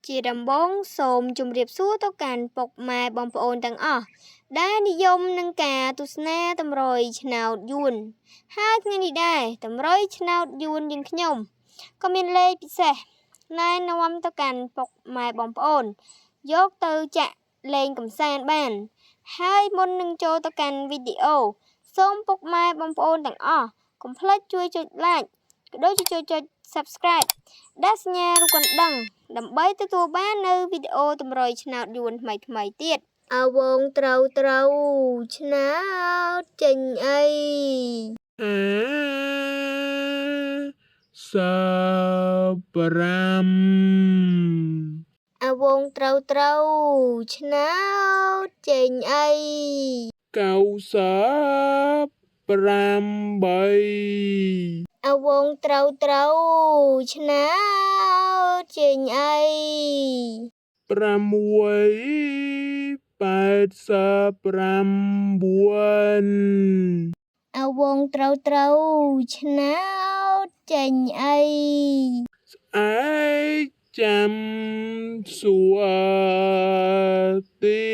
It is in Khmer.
ជាដំបូងសូមជម្រាបសួរទៅកាន់ពុកម៉ែបងប្អូនទាំងអស់ដែលនិយមនឹងការទស្សនាតម្រុយឆ្នោតយួនហើយថ្ងៃនេះដែរតម្រុយឆ្នោតយួនយើងខ្ញុំក៏មានលេខពិសេសណែនាំទៅកាន់ពុកម៉ែបងប្អូនយកទៅចាក់លេងកម្សាន្តបានហើយមុននឹងចូលទៅកាន់វីដេអូសូមពុកម៉ែបងប្អូនទាំងអស់កុំភ្លេចជួយចុច Like ក៏ដូចជាជួយចុច Subscribe ដាក់សញ្ញារូបកណ្ដឹងដើម្បីទទួលបាននៅវីដេអូតម្រុយឆ្នោតយួនថ្មីៗទៀតអវងត្រូវត្រូវឆ្នោតចេញអី 55 អវងត្រូវត្រូវឆ្នោតចេញអី 98 អវងត្រូវត្រូវឆ្នោតចេញអី 6 89 អវងត្រូវត្រូវឆ្នោតចេញអី ឯកចាំសួរទៀ